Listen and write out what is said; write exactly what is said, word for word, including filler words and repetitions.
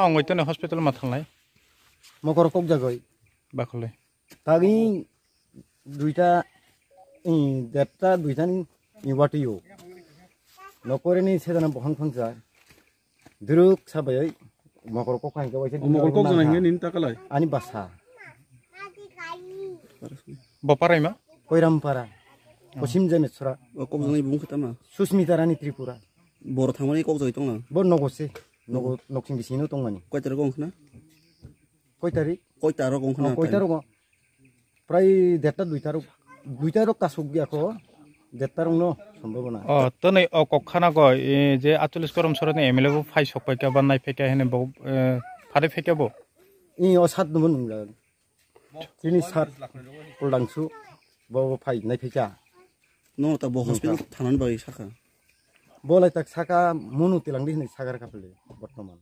Tongoi toni hospital ma thanglai. Mokoro kok jagoi. Bakhole. Tagi duita, i, detta duita ni, i, watiyo. Nokore ni sedana bohang khonsa. Duruk sabai mokoro kok hangke waisa. O mokoro kok jana hingke nini takalai. Ani basa. Bo parai ma? Koiram para. Kosim Jemetsora. O kok jana bung khatama. Susmita Rani Tripura. Bor thangmani kok jai tongna. Bo nogo se. Nogo noksing bisino tongmani. Koi tarik wngkhna? Koi tarik? Koi tarik wngkhna? Koi tarik? Prai detta duita rok, duita rok kasuk ya ko. Detta rok no sombhabona. O, toni o kok khana go, e, je atcholish korom soroni M L A bo phai sok paika ba nai paika hene bo, e, phari paika bo. I o sat no nung la. Tini sat puldangsu bo phai nai paika. No ta bo hospital thanan bai saka. Bo lai tak saka munu tilang di hinwi sagar kapele bortoman.